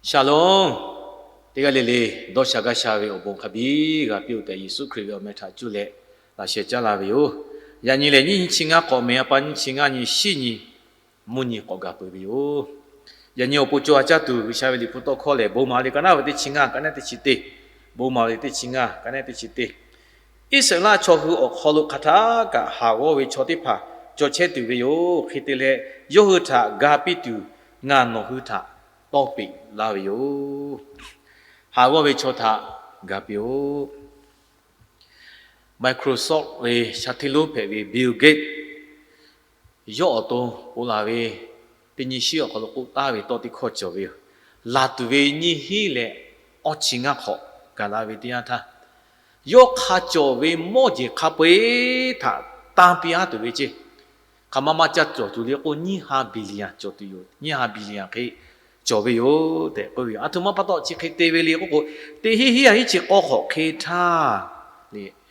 Shalom. Teˇ g'aˇ le le dawˇ sha gaˇ sha ve awˬ bon hk'a biˇ g'a piˇ-oˬ tehꞈ, Yeˍsuˆ Hkriꞈ ve awˬ meh htaꞈ cuˇ leh laꞈ sheh caˉ la ve yoˬ. Yaꞈ nyi lehˬ, nyiˇ nyi chi ngaˇ k'awꞈ mehˍ a pa nyiˇ chi ngaˇ nyi shiˉ nyi mvuhˇ nyi k'awꞈ gaˬ peuˬ ve yoˬ. Yaꞈ nyi awˬ pon co ha caˇ tuˬ G'uiˬsha ve Liꞈ hpu tawˇ hkawˇ lehˬ, Bon maˍ ve ka naˉ ve teˇ chi ngaˇ, ka naˉ teˇ chi teˇ. Bon maˍ ve teˇ chi ngaˇ, ka naˉ teˇ chi teˇ. Iˉsaˍreˍlaˆ chaw hui awˬ hk'aw lo hk'aˬ htaˇ kaꞈ haˍ g'awˇ ve chaw teˇ hpaˍ cawˬ chehˇ tuˬ ve yoˬ. Hk'e te leh, yawˇ hui htaꞈ ga piˇ tuˬ ngaˬ nawˬ hui htaꞈ tawˇ peꞈ laˇ ve yoˬ. Haˍ g'awˇ ve chaw htaꞈ ga piˇ-oˆ. Microsoft ve sha hteˇ lonˉ hpehꞈ ve Bill Gates, yawˇ awˬ to ponˬ laˬ ve teˇ nyi shiˉ awˬ hk'aw lo k'oˆ taˍ ve tawˇ teˇ hkawˇ cawˬ ve yoˬ. Laˬ tuˬ ve nyiˇ hinˉ leh awˇ chi ngaˇ hk'awꞈ gaˬ la ve teˇ yanˇ htaˇ, yawˇ hk'a cawˬ ve mawˇ jeˬ hk'a peu-eˬ htaꞈ tanˇ piˇ-a tuˬ ve ceˇ. Hk'aˬ ma ma ca cawˬ tuˬ le k'o, nyiˇ ha billion cawˬ tuˬ yoˬ. Nyiˇ ha billion hk'e cawˬ ve yoˬ tehꞈ k'oˆ ve yoˬ. Aˬ htoꞈ ma pa taw chi hk'e te ve le k'oˆ k'o, teˇ hinˉ hiˉ yaˇ hiˉ chi k'awˇ hk'awꞈ hk'e htaˇ,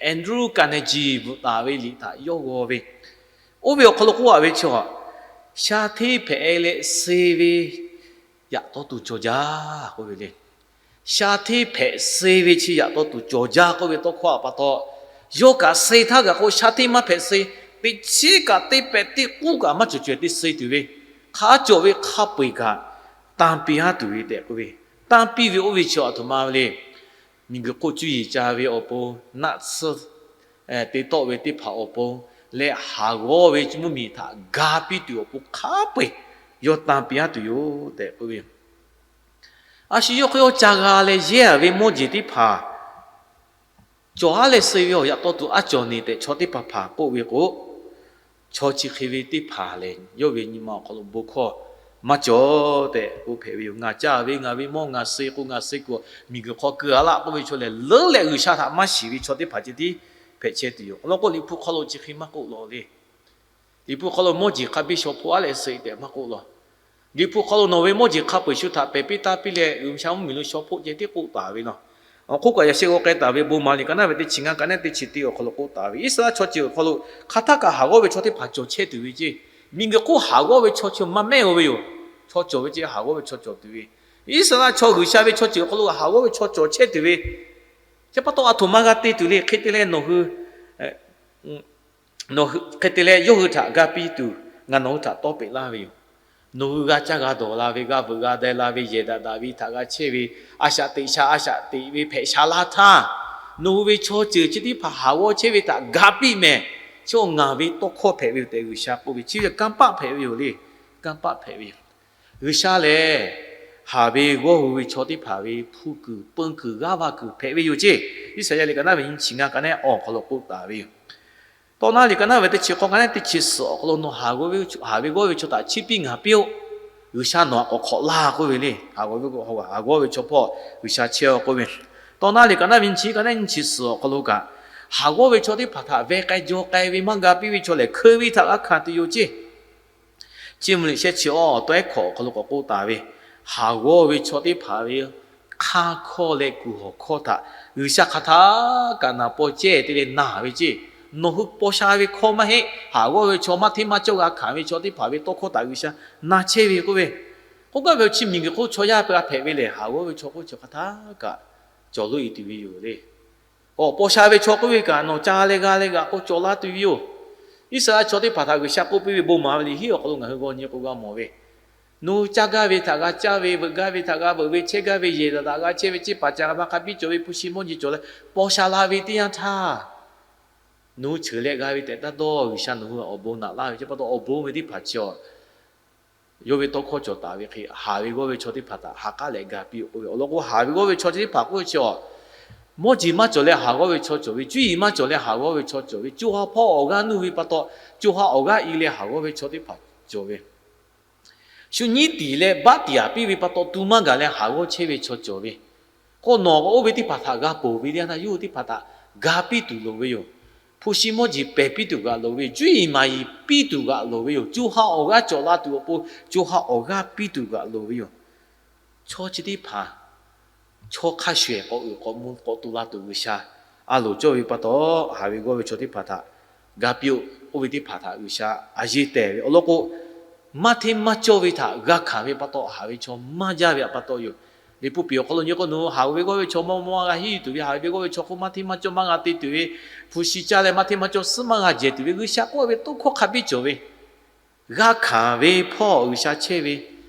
Andrew Carnegie bvuhꞈ taˍ ve liꞈ htaꞈ yawˇ g'aw ve, oˇ ve awˬ hk'aw lo k'oˆ a ve chi, sha hteˇ hpehꞈ-e leh suh ve yaꞈ taw tuˬ cawˬ jaˇ k'oˆ ve le. Sha hteˇ hpehꞈ suh ve chi yaꞈ taw tuˬ cawˬ jaˇ k'oˆ ve tawˇ hkawˇ a pa taw, yawˇ kaꞈ suh htaˇ kaꞈ k'o, sha hteˇ maˇ hpehꞈ suh, teꞈ chiˉ kaꞈ teˇ pehˍ teˇ k'uˉ kaꞈ maˇ cawˬ caweh te suh tuˬ ve, hk'a cawˬ ve hk'a peu-eˬ kaꞈ tanˇ piˇ-a tuˬ ve tehꞈ k'oˆ ve, tanˇ piˇ ve oˇ ve chi aˬ htoꞈ ma ve le. Miˬguiˬ hk'oˆ cuˇ yiˍ ca ve awˬ pon, naˆ tsuhˇ te tawˆ ve teˇ hpaˍ awˬ pon leh, haˍ g'awˇ ve mvuhˇ miˬ htaꞈ ga piˇ tuˬ awˬ pon hk'a peu-eˬ yawˇ tanˇ piˇ-a tuˬ yoˬ tehꞈ k'oˆ ve. A shu yawˇ hk'aw yawˇ ca g'a leh yehˇ-a ve mawˇ jeˬ teˇ hpaˍ cawˬ-a leh suh ve awˬ yaꞈ taw tuˬ a cawˬ neˬ tehꞈ chaw teˇ hpaˍ hpaˍ k'oˆ ve k'o, chaw chi hk'e ve teˇ hpaˍ lehˬ, yawˇ ve nyi ma awˬ hk'aw lo bon hkawˇ maˇ cawˬ tehꞈ k'oˆ hpehꞈ ve yoˬ. Ngaˬ ca ve ngaˬ ve mawˇ ngaˬ suh k'o, ngaˬ suh k'o, miˬguiˬ hk'aw keu-a laˇ k'oˆ ve chaw lehˬ, leuˉ leh G'uiˬsha htaꞈ maˇ shiˍ ve chaw teˇ hpaˍ ceh tiˉ hpehꞈ chehˇ tuˬ yoˬ. Awˬ lawn k'o, Liꞈ hpu hk'aw lo chi hk'e maˇ k'oˆ law le. Liꞈ hpu hk'aw lo mawˇ jeˬ hk'a biˇ shaw hpoˆ-a leh suh tehꞈ maˇ k'oˆ law. Liꞈ hpu hk'aw lo nawˬ ve mawˇ jeˬ hk'a peu-eˬ shu htaꞈ pehˬ piˇ taˇ piˇ leh, G'uiˬsha mvuhˇmiˬ lo shaw hpoˆ ceh tiˉ k'oˆ taˍ ve law. Awˬ hk'oˆ kaꞈ yaꞈ sheh g'aw k'ai taˍ ve Bon maˍ liꞈ ka naˉ ve teˇ chi ngaˇ, ka naˉ teˇ chi teˇ awˬ hk'aw lo k'oˆ taˍ ve, Iˉsaˍreˍlaˆ chaw ceuˬ awˬ hk'aw lo hk'aˬ htaˇ kaꞈ haˍ g'awˇ ve chaw teˇ hpaˍ cawˬ chehˇ tuˬ ve ceˇ. Miˬguiˬ hk'oˆ haˍ g'awˇ ve chaw chi maˇ mehˆ-o ve yoˬ. Chaw cawˬ ve ceˇ, haˍ g'awˇ ve chaw cawˬ tuˬ ve. Iˉsaˍreˍlaˆ chaw G'uiˬsha ve chaw ceuˬ awˬ hk'aw lo haˍ g'awˇ ve chaw cawˬ chehˇ tuˬ ve, chi pa taw aˬ htoꞈ ma g'a te tuˬ le. Hk'e te leh nawˬ hui, hk'e te leh yawˇ hui htaꞈ ga piˇ tuˬ ngaˬ nawˬ hui htaꞈ tawˇ peꞈ laˇ ve yoˬ. Nawˬ hui g'a caˇ g'a dawˬ la ve, g'a veuꞈ g'a deh la ve, yehˬ daꞈ daꞈ ve htaꞈ g'a chehˇ ve, a shaꞈ teꞈ sha a shaꞈ teꞈ ve hpehꞈ sha laˇ htaˇ, nawˬ hui ve chaw ceuˬ chi teˇ hpaˍ haˍ g'awˇ chehˇ ve htaꞈ ga piˇ mehˍ. Chi ngaˬ ve tawˇ hkawˇ hpehꞈ ve yoˬ tehꞈ G'uiˬsha k'oˆ ve, chi ve kanˇ paˆ hpehꞈ ve yoˬ le. Kanˇ paˆ hpehꞈ ve yoˬ. G'uiˬsha lehˬ, haˍ ve g'awˇ hui ve chaw teˇ hpaˍ ve hpu kuiˬ peun kuiˬ g'aˇ va kuiˬ hpehꞈ ve yoˬ ceˇ. Iˉsaˍyaˆ liꞈ ka naˉ ve nyiˇ chi ngaˇ, ka naˉ awˬ hk'aw lo k'oˆ taˍ ve yoˬ. Tawˇ naˉ liꞈ ka naˉ ve teˇ chi k'awˇ, ka naˉ teˇ chi suhˍ awˬ hk'aw lo nawˬ haˍ ve g'awˇ ve chaw htaꞈ chiˇ piˇ ngaˬ piˇ-oˆ. G'uiˬsha nawˬ htaꞈ k'awꞈ hk'awꞈ laˇ k'oˆ ve le. Haˍ g'awˇ ve chaw hpawˇ G'uiˬsha chehˇ-aw k'oˆ ve. Tawˇ naˉ liꞈ ka naˉ ve nyiˇ chi, ka naˉ nyiˇ chi suhˍ awˬ hk'aw lo kaꞈ, haˍ g'awˇ ve chaw teˇ hpaˍ htaꞈ veh k'ai jaw k'ai ve maˇ ga piˇ ve chaw lehˬ, hkeu ve htaꞈ g'a hkanˍ tuˬ yoˬ ceˇ. Chiˇ mvuh liꞈ shehˆ chi awˇ tawˇ ehˉ hkawꞈ awˬ hk'aw lo k'awꞈ k'oˆ taˍ ve, haˍ g'awˇ ve chaw teˇ hpaˍ ve hk'aˇ hkawˇ leh kuˬ hawˬ hkawˇ htaꞈ G'uiˬsha hk'aˬ htaˇ kaꞈ naˍ paw cehˇ te leh naˬ ve ceˇ. Nawˬ hui paw sha ve hkawˇ maˇ heˆ. Haˍ g'awˇ ve chaw maˇ hteˇ maˇ cawˇ g'a hkanˍ ve chaw teˇ hpaˍ ve tawˇ hkawˇ htaꞈ G'uiˬsha na chehˇ ve k'oˆ ve. K'oˆ gaˇ ve chi miˬguiˬ hk'oˆ chaw yaˇ hpehꞈ ve lehˬ, haˍ g'awˇ ve chaw k'oˆ chi hk'aˬ htaˇ kaꞈ cawˬ loꞈ-e tuˬ ve yoˬ le. K'awꞈ paw sha ve chaw k'oˆ ve kaꞈ nawˬ ca leh g'a leh g'aꞈ k'o cawˬ la tuˬ ve yoˬ. Iˉsaˍreˍlaˆ chaw teˇ hpaˍ htaꞈ G'uiˬsha k'oˆ piˇ ve Bon maˍ ve liꞈ hiˉ awˬ hk'aw lo ngaˬ hui g'aw nyi k'o g'a mawˬ ve, nawˬ hui caˇ gaˇ ve htaꞈ g'a caˇ ve, veuꞈ gaˇ ve htaꞈ g'a veuꞈ ve, chehˇ gaˇ ve yehˬ daꞈ daꞈ g'a chehˇ ve, ceˇ paˍ ca g'a maˇ hk'a biˇ cawˬ ve hpu shi mawˇ jeˬ cawˬ leh paw sha la ve teˇ yanˇ htaˇ, nawˬ hui cheuˬ leh g'a ve tehꞈ taˇ dawˇ, G'uiˬsha nawˬ hui awˬ bon naꞈ laˇ ve chi pa taw, awˬ bon ve teˇ hpaˍ chi a yawˇ ve tawˇ hkawˇ cawˬ taˍ ve hk'e, haˍ ve g'awˇ ve chaw teˇ hpaˍ htaꞈ ha k'aˉ leh ga piˇ-oˆ k'oˆ ve. Awˬ lawn k'o, haˍ ve g'awˇ ve chaw teˇ hpaˍ k'oˆ ve chi a, mawˇ jeˬ maˇ cawˬ leh haˍ g'awˇ ve chaw cawˬ ve, cuˇ yiˍ maˇ cawˬ leh haˍ g'awˇ ve chaw cawˬ ve, co ha hpawˇ awˬ g'aˇ nuˇ ve pa taw, co ha awˬ g'aˇ i leh haˍ g'awˇ ve chaw teˇ hpaˍ cawˬ ve, shu nyiˉ tiˍ leh baˆ tiˍ-a piˇ ve pa taw tu maˇ gaˬ leh haˍ g'awˇ chehˇ ve chaw cawˬ ve, k'o nawˬ oˇ ve teˇ hpaˍ htaꞈ g'a ponˬ ve teˇ yanˇ htaˇ, yawˇ hui teˇ hpaˍ htaꞈ ga piˇ tuˬ loˍ ve yoˬ. Hpu shi mawˇ jeˬ pehˬ piˇ tuˬ g'aꞈ loˍ ve yoˬ. Cuˇ yiˍ maˍ yiˍ piˇ tuˬ g'aꞈ loˍ ve yoˬ. Co ha awˬ g'aˇ cawˬ la tuˬ awˬ pon, co ha awˬ g'aˇ piˇ tuˬ g'aꞈ loˍ ve yoˬ. Chaw chi teˇ hpaˍ chaw hk'a shuˍ ehˬ k'awꞈ uiˍ k'awꞈ mvuh k'awꞈ tu la tuˬ G'uiˬsha a loˍ cawˇ ve pa taw, haˍ ve g'awˇ ve chaw teˇ hpaˍ htaꞈ ga piˇ-oˆ k'oˆ ve teˇ hpaˍ htaꞈ G'uiˬsha a yeˇ tehˬ ve awˬ lawn k'o, maˇ hteˇ maˇ cawˇ ve htaꞈ g'a hkanˍ ve pa taw, haˍ ve chaw maˇ jaˇ ve pa taw yoˬ. Liꞈ hpu piˍ awˬ hk'aw lo nyi k'o, nawˬ hui haˍ ve g'awˇ ve chaw maˇ maˇ g'a henˇ tuˬ ve, haˍ ve g'awˇ ve chaw k'o maˇ hteˇ maˇ cawˇ maˇ g'a te tuˬ ve, hpu shi caˇ leh maˇ hteˇ maˇ cawˇ suhˉ maˇ g'a jehˬ tuˬ ve, G'uiˬsha k'oˆ ve toˇ hkawˇ hk'a biˇ cawˬ ve, g'a hkanˍ ve hpawˇ G'uiˬsha chehˇ ve,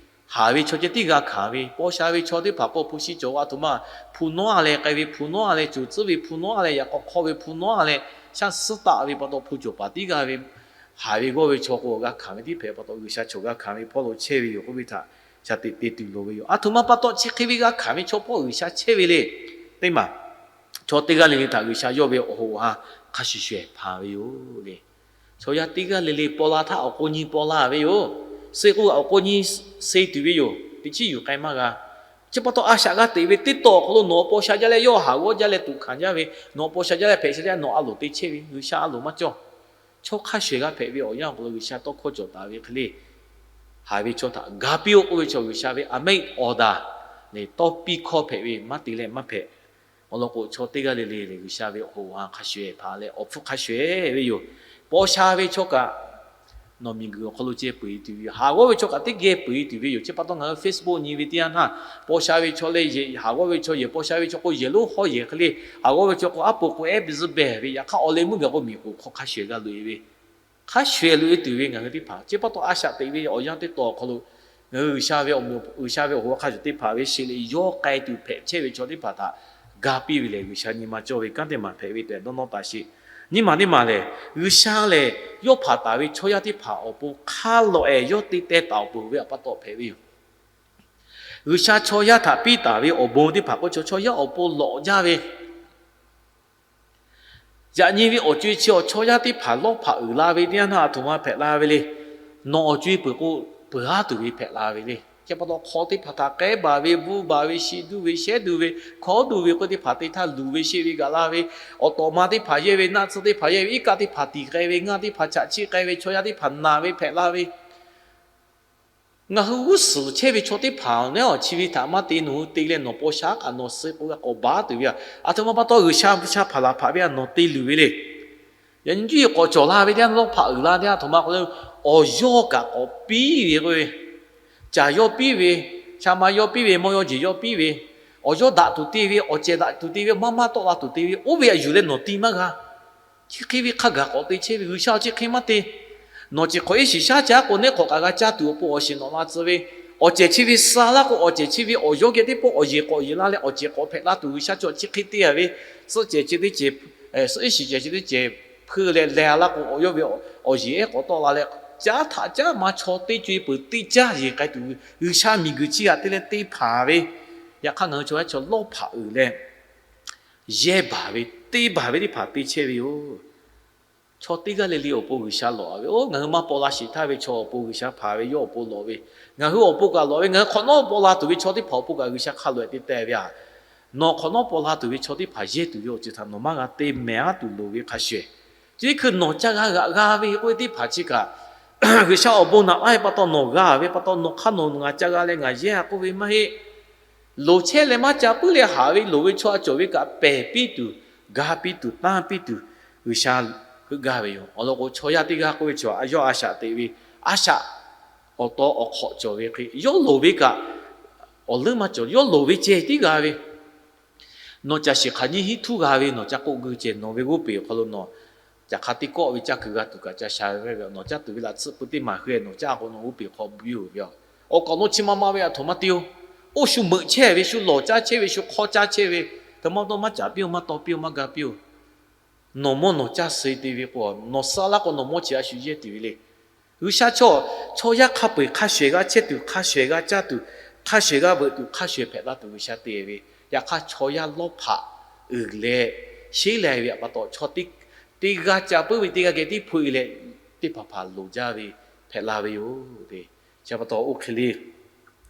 haˍ ve chaw ceh tiˉ g'a hkanˍ ve, paw sha ve chaw teˇ hpaˍ k'o hpu shi cawˬ a htoꞈ ma, hpu nawˉ a leh k'ai ve, hpu nawˉ a leh coˬ tcuhˉ ve, hpu nawˉ a leh yaꞈ k'aw hk'awˇ ve, hpu nawˉ a leh shaˉ suhˉ taˆ ve pa taw hpu cawˬ paˍ tiˉ g'a ve, haˍ ve g'awˇ ve chaw k'o g'a hkanˍ ve tiˉ hpehꞈ pa taw G'uiˬsha chaw g'a hkanˍ ve hpawˇ lo chehˇ ve yoˬ k'oˆ ve htaꞈ shaˍ teꞈ te tuˬ loˍ ve yoˬ. A htoꞈ ma pa taw chi hk'e ve g'a hkanˍ ve chaw hpawˇ G'uiˬsha chehˇ ve le. Teˇ maˬ, chaw teˇ g'aˇ le le htaꞈ G'uiˬsha yawˇ ve awˬ hoꞈ awˬ ha hk'a shuˍ shuˍ hpanˍ ve yoˬ le. Chaw yaˇ teˇ g'aˇ le le paw la htaˇ awˬ k'o nyi paw la ve yoˬ. Suh k'o awˬ k'o nyi suh tuˬ ve yoˬ. Teˇ chiˉ yuˬ k'ai maˇ g'a. Chi pa taw a shaꞈ g'a teꞈ ve teˇ taw awˬ hk'aw lo nawˬ paw sha jaˇ leh yawˇ haˍ g'awˇ jaˇ leh tuꞈ hkanˍ jaˇ ve, nawˬ paw sha jaˇ leh hpehꞈ sha jaˇ leh nawˬ a loˍ te chehˇ ve, G'uiˬsha a loˍ maˇ cawˇ. Chaw hk'a shuˍ g'a hpehꞈ ve awˬ yanˇ awˬ hk'aw lo G'uiˬsha tawˇ hkawˇ cawˬ taˍ ve hk'e le, haˍ ve chaw htaꞈ ga piˇ-oˆ k'oˆ ve chaw G'uiˬsha ve a mehˆ awˬ daꞈ le tawˇ piˇ hkawˇ hpehꞈ ve, maˇ te leh maˇ hpehꞈ. Awˬ lawn k'o, chaw teˇ g'aˇ le le lehˬ G'uiˬsha ve awˬ hoꞈ awˬ ha hk'a shuˍ hpanˍ leh awˬ hpfuhˇ hk'a shuˍ ve yoˬ. Paw sha ve chaw kaꞈ nawˬ miˬguiˬ awˬ hk'aw lo ceh peuˬ e tuˬ ve yoˬ. Haˍ g'awˇ ve chaw kaꞈ teˇ geh peuˬ e tuˬ ve yoˬ. Chi pa taw ngaˬ hui Facebook nyi ve teˇ yanˇ htaˇ, paw sha ve chaw leh yehˬ, haˍ g'awˇ ve chaw yehˬ, paw sha ve chaw k'o yehˬ lonˉ hawˇ yehˬ hk'e le, haˍ g'awˇ ve chaw k'o aˉ po k'o ehˉ biˇ zuhˇ behˬ ve, yaꞈ hk'aˇ awˬ leh meuˇ gaˬ k'o miˬ k'oˍ hk'aw hk'a shuˍ g'a loꞈ e ve, hk'a shuˍ loꞈ e tuˬ ve ngaˬ hui teˇ hpaˍ. Chi pa taw a shaꞈ teꞈ ve awˬ yanˇ teˇ taw awˬ hk'aw lo ngaˬ hui G'uiˬsha ve awˬ meh, G'uiˬsha ve awˬ hoꞈ hk'a shuˍ teˇ hpaˍ ve sheˍ leh yawˇ k'ai tuˬ hpehꞈ chehˇ ve chaw teˇ hpaˍ htaꞈ ga piˇ ve lehˬ, G'uiˬsha nyi ma cawˇ ve kanˉ teˇ maˬ hpehꞈ ve tehꞈ dawˇ nawˇ taˍ sheˍ. Nyiˇ maˬ teˇ maˬ lehˬ, G'uiˬsha lehˬ yawˇ hpanˍ taˍ ve chaw yaˇ teˇ hpaˍ awˬ pon hk'a lawꞈ ehˍ yawˇ te teh taˍ awˬ pon ve awˬ pa taw hpehꞈ ve yoˬ. G'uiˬsha chaw yaˇ htaꞈ piˇ taˍ ve awˬ bon teˇ hpaˍ k'o, chaw, chaw yaˇ awˬ pon lawꞈ jaˇ ve, yaꞈ nyi ve awˬ co-e chi awˬ chaw yaˇ teˇ hpaˍ lawˇ hpaꞈ uiˍ la ve teˇ yanˇ htaˇ a htoꞈ ma hpehꞈ la ve le. Nawˬ awˬ co-e peuˬ k'o, peuˬ haˉ tuˬ ve hpehꞈ la ve le. Chi pa taw hk'aw teˇ hpaˍ htaꞈ k'ehˉ baˬ ve, bvuhˇ baˬ ve, shi duˇ ve, shehˉ duˇ ve, hkawˉ duˇ ve k'oˆ teˇ hpaˍ te htaˇ luˬ ve sheˆ ve gaˬ la ve, awˬ tawꞈ ma teˇ hpaˍ yehˇ ve, naˆ tsuhˇ teˇ hpaˍ yehˇ ve, iˉ kaˆ teˇ hpaˍ tiˍ k'ai ve, ngaˇ teˇ hpaˍ chaꞈ chiˆ k'ai ve, chaw yaˇ teˇ hpaˍ naˬ ve hpehꞈ la ve, ngaˬ hui g'uˇ suhˍ chehˇ ve chaw teˇ hpaˍ neˉ awˬ chi ve htaꞈ maˇ te, nawˬ hui te leh nawˬ paw sha kaꞈ nawˬ suh k'o g'a k'awꞈ baˉ tuˬ ve a. A htoꞈ ma pa taw G'uiˬsha sha hpaˍ laˬ hpaꞈ ve a nawˬ te luˬ ve le. Yaꞈ nyi juˇ e k'awꞈ cawˬ la ve teˇ yanˇ, lawˇ hpaꞈ uiˍ la teˇ yanˇ, a htoꞈ ma k'o le, awˬ yawˇ kaꞈ k'awꞈ piˇ ve k'oˆ ve, caˬ yawˇ piˇ ve, sha ma yawˇ piˇ ve, mawˇ yawˇ jeˬ yawˇ piˇ ve, awˬ yawˇ daꞈ tuˬ te ve, awˬ cehˬ daꞈ tuˬ te ve, maˇ maˇ tawˆ la tuˬ te ve, oˇ ve a yuˬ leh nawˬ te maˇ g'a. Chi hk'e ve hk'a gaˬ k'awꞈ te chehˇ ve, G'uiˬsha chi hk'e maˇ te. Nawˬ ceˬ hk'awꞈ iˉ shiˍ shaˉ caˉ k'o, neˉ hk'awꞈ kaꞈ g'a caˇ tuˬ awˬ pon awˬ shiˍ nawꞈ la tcuh ve, awˬ cehˬ chi ve suh laˇ k'o, awˬ cehˬ chi ve awˬ yawˇ geh teˇ pawˆ awˬ yeˬ k'awꞈ yeˬ la leh awˬ cehˬ k'awꞈ hpehꞈ la tuˬ G'uiˬsha cawˬ chi hk'e te a ve, suhˆ cehˬ chi teˇ cehˬ, suhˆ iˉ shiˍ cehˬ chi teˇ cehˬ hpeuˇ leh leh laˇ k'o, awˬ yawˇ ve awˬ yeˬ ehˉ k'awꞈ tawˆ la leh, caˉ htaꞈ caˉ ma chaw teˇ co-e peuˬ teˇ caˇ yeˬ k'ai tuˬ G'uiˬsha miˬguiˬ chi htaꞈ te leh te hpanˍ ve, yaꞈ hk'aˇ ngaˬ hui chaw yaˇ chaw lawˇ hpaꞈ uiˍ leh yehˇ baˬ ve, te baˬ ve teˇ hpaˍ te chehˇ ve yoˬ. Chaw teˇ g'aˇ le le awˬ pon G'uiˬsha lawꞈ a ve, oˇ ngaˬ hui maˇ paw la sheˍ htaˇ ve chaw awˬ pon G'uiˬsha hpanˍ ve, yawˇ awˬ pon lawꞈ ve, ngaˬ hui awˬ pon kaꞈ lawꞈ ve, ngaˬ hui hk'awꞈ nawˉ paw la tuˬ ve chaw teˇ hpaˍ awˬ pon kaꞈ G'uiˬsha hk'a loꞈ e te teh ve a. Nawˬ hk'awꞈ nawˉ paw la tuˬ ve chaw teˇ hpaˍ yehˇ tuˬ ve awˬ ceuˬ htaꞈ nawˬ maˇ g'a te mehˍ aˉ tuˬ loˍ ve hk'a shuˍ, chi hkui nawˬ ca g'a g'aꞈ g'a ve k'oˆ ve teˇ hpaˍ chi kaꞈ, G'uiˬsha awˬ bon naꞈ laˇ ve pa taw nawˬ g'a ve pa taw, nawˬ hk'aˇ nawˬ ngaˬ ca g'a leh ngaˬ yehˇ a k'oˆ ve maˇ heˆ. Loˍ chehˇ leh maˇ ca puiˉ leh haꞈ ve loˍ ve chaw a cawˬ ve kaꞈ pehˬ piˇ tuˬ, ga piˇ tuˬ, tanˇ piˇ tuˬ G'uiˬsha heuˆ gaˇ ve yoˬ. Awˬ lawn k'o, chaw yaˇ teˇ g'aˇ k'oˆ ve chaw a yawˇ a shaꞈ teꞈ ve, a shaꞈ awˬ taw awˬ hk'awꞈ cawˬ ve hk'e, yawˇ loˍ ve kaꞈ awˬ leuˉ maˇ cawˬ, yawˇ loˍ ve ceh tiˉ g'a ve. Nawˬ caˬ shiˍ hk'aˬ nyiˇ hinˉ htuˉ g'a ve, nawˬ ca k'oˆ geu ceh nawˬ ve g'oˇ peˬ awˬ hk'aw lo nawˬ caˬ hk'a teˇ kawˆ ve caˇ kuiˬ g'a tuˬ kaꞈ ca sha ve, nawˬ caˇ tuˬ ve laꞈ tsuhˆ pui teˇ maˬ hk'e nawˬ caˇ k'o nawˬ g'oˇ peˬ hk'aw biˇ-oˬ ve a. Awˬ kaꞈ nawˬ chi ma ma ve a htoꞈ ma te-oˬ. Oˇ shu meuꞈ chehˇ ve, shu lawˬ caˇ chehˇ ve, shu hk'awˇ caˇ chehˇ ve, htoꞈ ma taw maˇ caˍ piˇ-oˬ, maˇ taw piˇ-oˬ, maˇ ga piˇ-oˬ. Nawˬ mawˇ nawˬ caˇ suh te ve k'o, nawˬ suh laˇ k'o nawˬ mawˇ chi a shu yehˇ tuˬ ve le. G'uiˬsha chaw, chaw yaˇ hk'a peu-eˬ hk'a shuˍ g'a chehˇ tuˬ, hk'a shuˍ g'a caˇ tuˬ, hk'a shuˍ g'a veuꞈ tuˬ, hk'a shuˍ hpehꞈ la tuˬ G'uiˬsha te ve, yaꞈ hk'aˇ chaw yaˇ lawˇ hpaꞈ uiˍ leh sheˉ lai ve pa taw, chaw teˇ g'aˇ ca puiˉ ve teˇ g'aˇ geh tiˉ hpu e leh teˇ hpaˍ hpaˍ loˍ jaˇ ve hpehꞈ la ve yoˬ. Chi pa taw oˇ hk'e le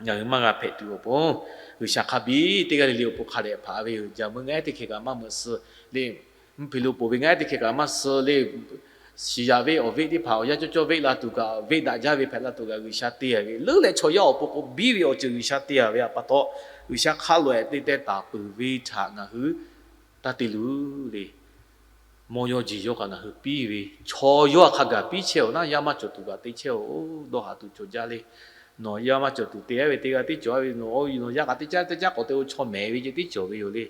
ngaˬ hui maˇ g'a hpehꞈ tuˬ awˬ pon, G'uiˬsha hk'a biˇ teˇ g'aˇ le le awˬ pon hk'a dehꞈ hpaꞈ ve yoˬ. Jaˬ meuˇ ngaˬ ehˉ teˇ hkeh kaꞈ maˇ meuꞈ suh le, mvuhˇ hpeꞈ lo poˬ ve ngaˬ ehˉ teˇ hkeh kaꞈ maˇ suh le, shiˍ yaꞈ ve awˬ veˆ teˇ hpaˍ awˬ yanˇ cawˇ cawˇ veˆ la tuˬ kaꞈ veˆ daꞈ jaˇ ve hpehꞈ la tuˬ kaꞈ G'uiˬsha te a ve, leuˉ leh chaw yaˇ awˬ pon k'o biˇ ve awˬ ceuˬ G'uiˬsha te a ve pa taw, G'uiˬsha hk'a loꞈ e te teh taˍ peuˬ ve htaꞈ ngaˬ hui taˇ te luˬ le. Mawˇ yawˇ jeˬ yawˇ kaꞈ ngaˬ hui piˇ ve, chaw yawˇ hk'a gaˬ piˇ chehˇ-oˬ naˉ, yaˇ maˇ cawˬ tuˬ kaꞈ te chehˇ-oˬ, dawˇ haˍ tuˬ cawˬ jaˇ le. Nawˬ yaˇ maˇ cawˬ tuˬ te-a ve teˇ g'aˇ tiˉ cawˬ-a ve, nawˬ yaˇ kaꞈ teˇ caˉ teˇ caˉ k'awꞈ te-o, chaw mehˍ ve ceh tiˉ cawˬ ve yoˬ le.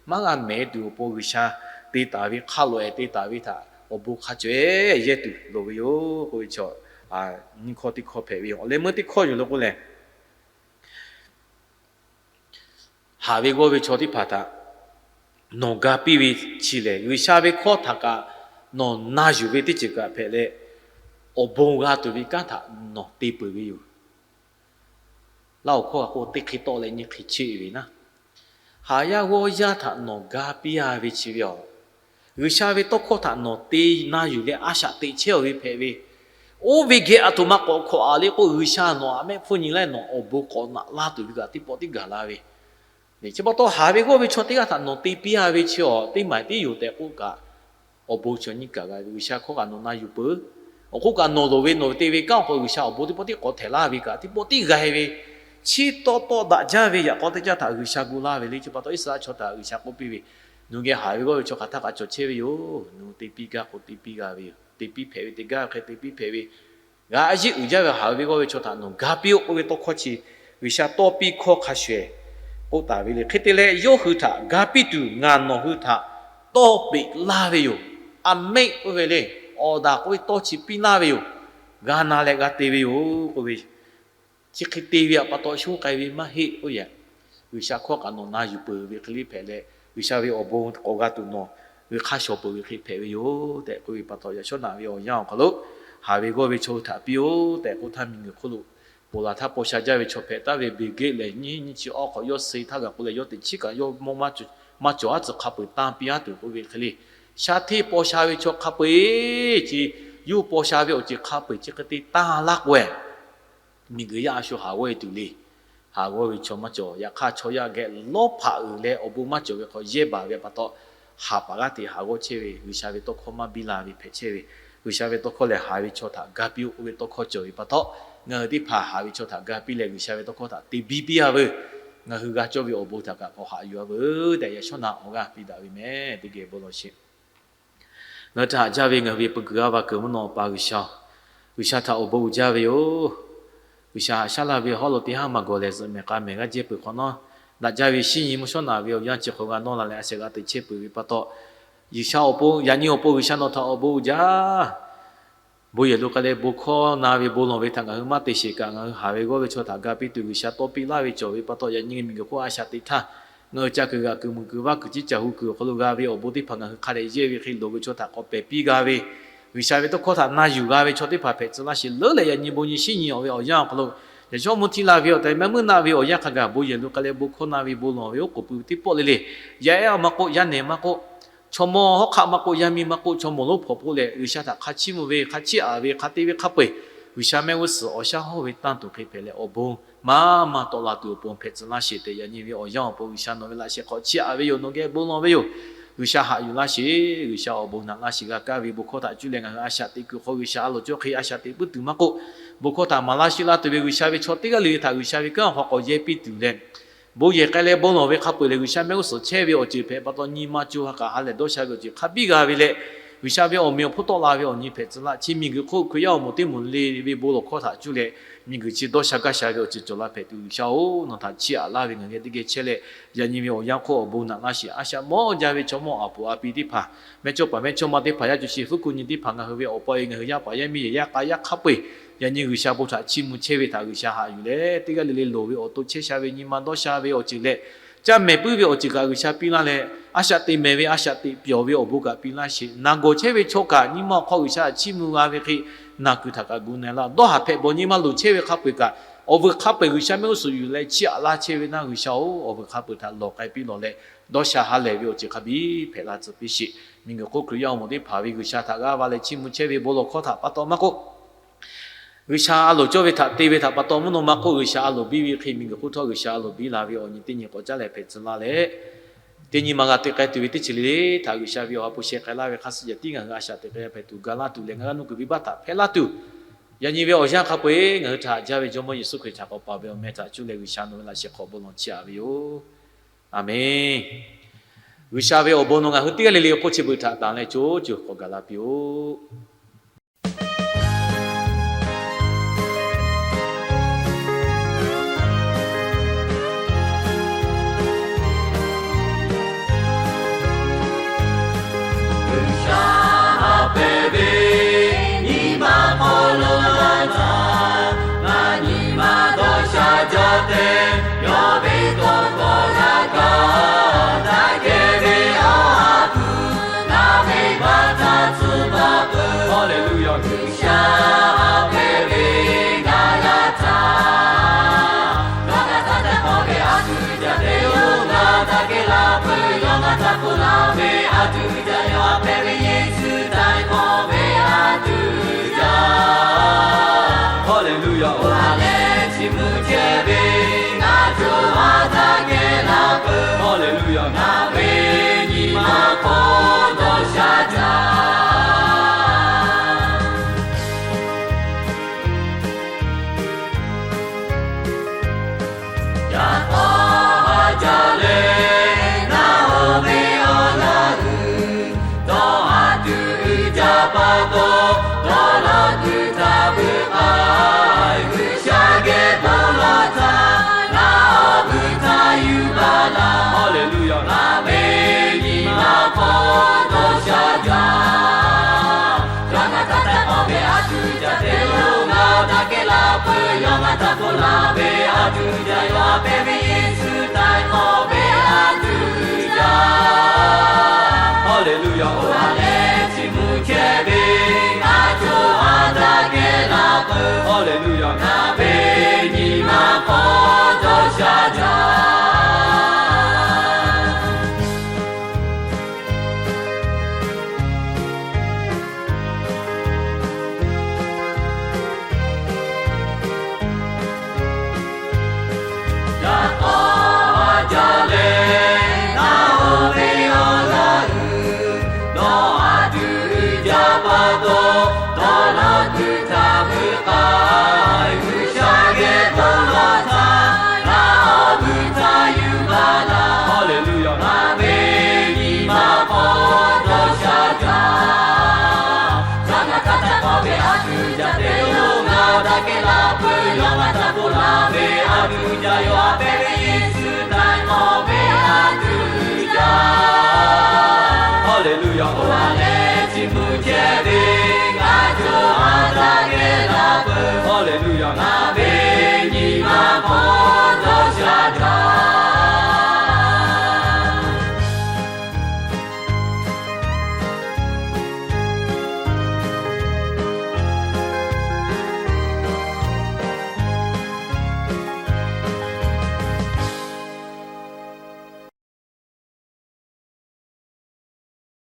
Maˇ g'a mehˍ tuˬ awˬ pon G'uiˬsha te taˍ ve hk'a loꞈ-ehˍ te taˍ ve htaꞈ awˬ bon hk'a caweh yehˇ tuˬ loˍ ve yoˬ k'oˆ ve chaw, nyiˇ hkawˇ teˇ hkawˇ hpehꞈ ve yoˬ. Awˬ leh meuˇ teˇ hkawˇ yoˬ le k'oˆ leh, haˍ ve g'awˇ ve chaw teˇ hpaˍ htaꞈ nawˬ ga piˇ ve chi lehˬ, G'uiˬsha ve hkawˇ htaꞈ kaꞈ nawˬ na yuˬ ve teˇ ceuˬ kaꞈ hpehꞈ leh, awˬ bon g'a tuˬ ve kanˉ htaꞈ nawˬ te peuˬ ve yoˬ. Laˇ awˬ hkawˇ k'o, teˇ hk'e tawˆ leh nyiˇ hk'e cheˆ ve naˉ, haˍ yaˇ g'awˇ yaˇ htaꞈ nawˬ ga piˇ-a ve chi ve aˬ, G'uiˬsha ve tawˇ hkawˇ htaꞈ nawˬ te na yuˬ leh a shaꞈ teꞈ chehˇ-aˬ ve hpehꞈ ve, oˇ ve geh aˬ htoꞈ ma k'awꞈ hkawꞈ-a le k'o, G'uiˬsha nawˬ aꞈ mehˆ hpfuhˇ nyi leh nawˬ awˬ bon k'awꞈ naꞈ laˇ tuˬ ve kaꞈ teˇ pawˆ tiˉ gaˬ la ve. Chi pa taw haˍ ve g'awˇ ve chaw teˇ g'aˇ htaꞈ nawˬ te piˇ-a ve chi aˬ, teˇ maˬ tiˉ yoˬ tehꞈ k'oˆ kaꞈ, awˬ bon chi nyiˇ kaˬ g'a ve G'uiˬsha hkawˇ kaꞈ nawˬ na yuˬ peuˬ. Awˬ hk'oˆ kaꞈ nawˬ loˍ ve nawˬ te ve kanˉ awˬ hk'aw G'uiˬsha awˬ bon teˇ pawˆ tiˉ k'awꞈ htehꞈ laˇ ve kaꞈ teˇ pawˆ tiˉ g'a ve, chi taw taw daꞈ jaˇ ve yaꞈ k'aw teˇ caˇ htaꞈ G'uiˬsha gu laˇ ve le. Chi pa taw Iˉsaˍreˍlaˆ chaw htaꞈ G'uiˬsha k'oˆ piˇ ve, nawˬ geh haˍ ve g'awˇ ve chaw hk'aˬ htaˇ kaꞈ cawˬ chehˇ ve yoˬ. Nawˬ te piˇ gaˇ k'o te piˇ g'a ve yoˬ. Te piˇ hpehꞈ ve, te gaˇ ve hk'e te piˇ hpehꞈ ve, g'a yeˇ uiˍ jaˇ ve haˍ ve g'awˇ ve chaw htaꞈ nawˬ ga piˇ-oˆ k'oˆ ve tawˇ hkawˇ chi G'uiˬsha tawˇ piˇ hkawˇ hk'a shuˍ-ehˍ k'oˆ taˍ ve le. Hk'e te leh, yawˇ hui htaꞈ ga piˇ tuˬ ngaˬ nawˬ hui htaꞈ tawˇ peꞈ laˇ ve yoˬ. Aˬ mehˆ k'oˆ ve le, awˬ daꞈ k'oˆ ve tawˇ chi piˇ laˇ ve yoˬ. G'a na leh g'a te ve yoˬ k'oˆ ve, chi hk'e te ve pa taw shonˇ k'ai ve maˇ heˆ k'oˆ yaꞈ. G'uiˬsha hkawˇ kaꞈ nawˬ na yuˬ peuˬ ve hk'e le hpehꞈ leh, G'uiˬsha ve awˬ bon k'awꞈ g'a tuˬ nawˬ g'a hk'a shawˍ peuˬ ve hk'e hpehꞈ ve yoˬ tehꞈ k'oˆ ve pa taw, yaꞈ shawˉ naꞈ ve awˬ yanˇ awˬ hk'aw lo haˍ ve g'awˇ ve chaw hui htaꞈ piˇ-oˆ tehꞈ k'oˆ htaˇ, miˬguiˬ hk'oˆ lo ponˬ laˬ htaˇ paw sha jaˇ ve chaw hpehꞈ taˍ ve Bill Gates lehˬ, nyiˇ nyiˇ chi awˇ hk'awꞈ yawˇ suh htaˇ g'a k'oˆ leh, yawˇ teꞈ chiˉ kaꞈ yawˇ mawˇ maˇ cawˬ, aˉ tcuh hk'a peu-eˬ tanˇ piˇ-a tuˬ k'oˆ ve hk'e le. Sha hteˇ paw sha ve chaw hk'a peu-eˬ chi yawˇ paw sha ve awˬ ceuˬ hk'a peu-eˬ chi hk'e te tanˇ laˇ k'o-eˬ, miˬguiˬ yaˇ a shu haˍ g'awˇ-e tuˬ le. Haˍ g'awˇ ve chaw maˇ cawˬ. Yaꞈ hk'aˇ, chaw yaˇ geh lawˇ hpaꞈ uiˍ leh awˬ bon maˇ cawˬ ve hk'aw yehˇ baˬ ve pa taw, haˍ paˍ g'aˇ hteꞈ haˍ g'awˇ chehˇ ve, G'uiˬsha ve tawˇ hkawˇ maˇ biˇ la ve hpehꞈ chehˇ ve, G'uiˬsha ve tawˇ hkawˇ lehˬ, haˍ ve chaw htaꞈ ga piˇ-oˆ k'oˆ ve tawˇ hkawˇ cawˬ ve pa taw, ngaˬ hui teˇ hpaˍ haˍ ve chaw htaꞈ ga piˇ leh G'uiˬsha ve tawˇ hkawˇ htaꞈ te biˇ piˇ-a veuˬ. Ngaˬ hui g'a cawˇ ve awˬ bon htaꞈ kaꞈ k'awꞈ haꞈ yuˬ-a veuˬ tehꞈ, yaꞈ shawˉ naꞈ awˬ g'aˇ piˇ daꞈ ve meh. Teˇ geh bon lawˬ sheˍ. Ngaˬ hui htaꞈ haꞈ jaˇ ve ngaˬ hui ve peu kuiˬ g'aˇ va kuiˬ mvuhˇ naw Awˬ pa G'uiˬsha-oˬ, G'uiˬsha htaꞈ awˬ bon uiˍ jaˇ ve yoˬ. G'uiˬsha haꞈ shaˉ laˇ ve hawˉ lo teˇ haˉ maˇ gawˬ lehˬ, zuhꞈ mehˍ k'a mehˍ g'aˇ jehˇ peuˬ hk'awꞈ nawˉ, daꞈ jaˇ ve shinˉ nyi mvuhˇ shawˉ naꞈ ve awˬ yanˇ chi hk'aw g'a nawˇ la leh a shehˍ g'a te chehˇ peuˬ ve pa taw, G'uiˬsha awˬ pon, yaꞈ nyi awˬ pon G'uiˬsha nawˬ htaꞈ awˬ bon uiˍ jaˇ. Bon yehˬ lo k'ai leh bon hkawˇ na ve bon lawˬ ve htaꞈ ngaˬ hui maˇ te sheˍ kaꞈ, ngaˬ hui haˍ ve g'awˇ ve chaw htaꞈ ga piˇ tuˬ G'uiˬsha tawˇ piˇ laˇ ve cawˬ ve pa taw, yaꞈ nyi miˬguiˬ hk'oˆ a shaꞈ teꞈ htaˇ, ngaˬ hui ca kuiˬ g'aꞈ kuiˬ muiˬ kuiˬ vaˇ kuiˬ ciˉ caˬ hu kuiˬ awˬ hk'aw lo g'a ve awˬ bon teˇ hpaˍ ngaˬ hui hk'a dehꞈ yehˇ ve hk'e loˍ ve chaw htaꞈ k'awꞈ pehˬ piˇ g'a ve, G'uiˬsha ve tawˇ hkawˇ htaꞈ na yuˬ g'a ve chaw teˇ hpaˍ hpehꞈ tcuh laˇ sheˍ. Leuˉ leh yaꞈ nyi bon nyi shinˉ nyi awˬ ve awˬ yanˇ awˬ hk'aw lo, yaꞈ shawˉ mvuhˇ htiˇ la ve awˬ tehˬ mehˆ meuˇ naˆ ve awˬ yanˇ hk'a gaˬ bon yehˬ lo k'ai leh bon hkawˇ na ve bon lawˬ ve oˉ k'oˍ pui ve teˇ pawˆ le le, yaˇ ehˉ maˇ k'oˆ, yaˇ nehˬ maˇ k'oˆ, chaw mawˇ hawˉ hk'aˆ maˇ k'oˆ, yaˇ miˇ maˇ k'oˆ, chaw mawˬ lonˉ hpawnˬ k'oˆ leh G'uiˬsha htaꞈ hk'a chiˇ mvuh ve, hk'a chiˇ aꞈ ve, hk'a te ve hk'a peu-eˬ, G'uiˬsha mehˆ g'uˇ suhˍ awˬ shaˉ hawˇ ve tanˇ tuˬ hk'e hpehꞈ leh awˬ bon maˇ maˇ tawˆ la tuˬ awˬ pon hpehꞈ tcuh laˇ sheˍ tehꞈ, yaꞈ nyi ve awˬ yanˇ awˬ pon G'uiˬsha nawˬ ve laꞈ sheh hk'aw chiˇ aꞈ ve yoˬ. Nawˬ geh bon lawˬ ve yoˬ. G'uiˬsha haꞈ yuˬ laˇ sheˍ. G'uiˬsha awˬ bon naꞈ laˇ sheˍ. G'a kaˇ ve bon hkawˇ htaꞈ cuˇ leh ngaˬ hui a shaꞈ teꞈ kuiˬ hk'aw G'uiˬsha a loˍ cawˇ hk'e a shaꞈ teꞈ puiˉ tuˬ maˇ k'oˆ, bon hkawˇ htaꞈ maˍ laˇ sheˆ laˇ tuˬ ve G'uiˬsha ve chaw teˇ g'aˇ le le htaꞈ G'uiˬsha ve kanˉ awˬ hk'aw k'awꞈ yehˇ piˇ tuˬ leh, bon yehˬ k'ai leh bon lawˬ ve hk'a peu-eˬ lehˬ, G'uiˬsha mehˆ g'uˇ suhˍ chehˇ ve awˬ ceuˬ hpehꞈ pa taw, nyi ma co ha kaꞈ ha lehˬ dawˇ sha ve awˬ ceuˬ hk'a biˇ g'a ve leh, G'uiˬsha ve awˬ meꞈ awˬ hponˇ tawˆ la ve awˬ nyi hpehꞈ tcuh laˇ. Chi miˬguiˬ hk'oˆ Hkriꞈ yaˇ awˬ moˍ teˇ moˍ le ve bon lawˬ hkawˇ htaꞈ cuˇ leh, miˬguiˬ chi dawˇ sha gaˇ sha ve awˬ ceuˬ cawˬ la hpehꞈ tuˬ, G'uiˬsha-oˬ, nawˬ htaꞈ chiˇ aꞈ laˇ ve ngaˬ geh teˇ geh chehˇ leh, yaꞈ nyi ve awˬ yanˇ hk'oˆ awˬ bon naꞈ laˇ sheˍ. A shaꞈ mawˇ jaˇ ve chaw mawˇ aˬ puˍ a pi teˇ hpaˍ, mehˇ chawˇ paˍ mehˇ chawˇ ma teˇ hpaˍ, yaˇ co shi fuˉ kuˬ nyi teˇ hpaˍ, ngaˬ hui ve awˬ pa e ngaˬ hui yaˇ paˍ yaˇ miˇ yehˬ yaˇ k'a yaˇ hk'a peu-eˬ, yaꞈ nyi G'uiˬsha bon htaꞈ chiˇ mvuh chehˇ ve htaꞈ G'uiˬsha haꞈ yuˬ leh, teˇ g'aˇ le le loˍ ve awˬ to chehˇ sha ve nyi ma dawˇ sha ve awˬ ceuˬ leh, caˇ mehˍ puiˉ ve awˬ ceuˬ kaꞈ G'uiˬsha piˇ laˇ leh, a shaꞈ teꞈ mehˍ ve a shaꞈ teꞈ pyawˬ ve awˬ bon kaꞈ piˇ laˇ sheˍ. Naˬ gawˬ chehˇ ve chaw kaꞈ nyi ma awˬ hk'aw G'uiˬsha htaꞈ chiˇ mvuh g'a ve hk'e, naˬ kuiˬ htaꞈ kaꞈ gu na laˇ. Dawˇ haˍ hpehꞈ bawˬ nyi ma loˍ chehˇ ve hk'a peu-eˬ kaꞈ, awˬ vuiˬ hk'a peu-eˬ G'uiˬsha mehˆ g'uˇ suhˍ yuˬ leh chiˇ aꞈ laˇ chehˇ ve naˇ, G'uiˬsha-oˬ, awˬ vuiˬ hk'a peu-eˬ htaꞈ lawˬ k'ai piˇ lawˬ leh, dawˇ sha ha lehˬ ve awˬ ceuˬ hk'a biˇ hpehꞈ la tcuh piˇ sheˍ. Miˬguiˬ hk'oˆ Hkriꞈ yaˇ awˬ moˍ teˇ hpaˍ ve G'uiˬsha htaꞈ g'aˇ va leh chiˇ mvuh chehˇ ve bon lawˬ hkawˇ htaꞈ pa taw maˇ k'oˆ, G'uiˬsha a loˍ cawˇ ve htaꞈ te ve htaꞈ pa taw mvuhˇ naw ma hk'oˆ, G'uiˬsha a loˍ biˇ ve hk'e miˬguiˬ hk'oˆ htawˇ G'uiˬsha a loˍ biˇ la ve awˬ nyi teˇ nyi k'awꞈ caˉ leh hpehꞈ tcuh laˇ leh, teˇ nyi ma g'a te k'ai tuˬ ve teˇ ceuˬ le le htaꞈ G'uiˬsha ve awˬ ha hpu sheh k'ai laˇ ve hk'a suh yaꞈ tiˉ ngaˬ hui a shaꞈ teꞈ k'ai hpehꞈ tuˬ ga laˇ tuˬ leh, ngaˬ hui nuˇ kuiˬ venˇbaˆ htaꞈ hpehˇ laˇ tuˬ, yaꞈ nyi ve awˬ yanˇ hk'a peu-eˬ ngaˬ hui htaꞈ haꞈ jaˇ ve Jawˇmawˇ Yeˍsuˆ Hkriꞈ htaꞈ k'awꞈ paˍ ve awˬ meh htaꞈ cuˇ leh G'uiˬsha nawˬ ve laꞈ sheh hk'aw bon lawˬ chiˇ aꞈ ve yoˬ. Aˍmenˍ. G'uiˬsha ve awˬ bon nawˬ ngaˬ hui teˇ g'aˇ le le awˬ hk'oˆ chi beuꞈ htaꞈ tanˍ leh co co k'awꞈ gaˬ la piˇ-oˆ. Uiˍ jaˇ yaw a pehˇ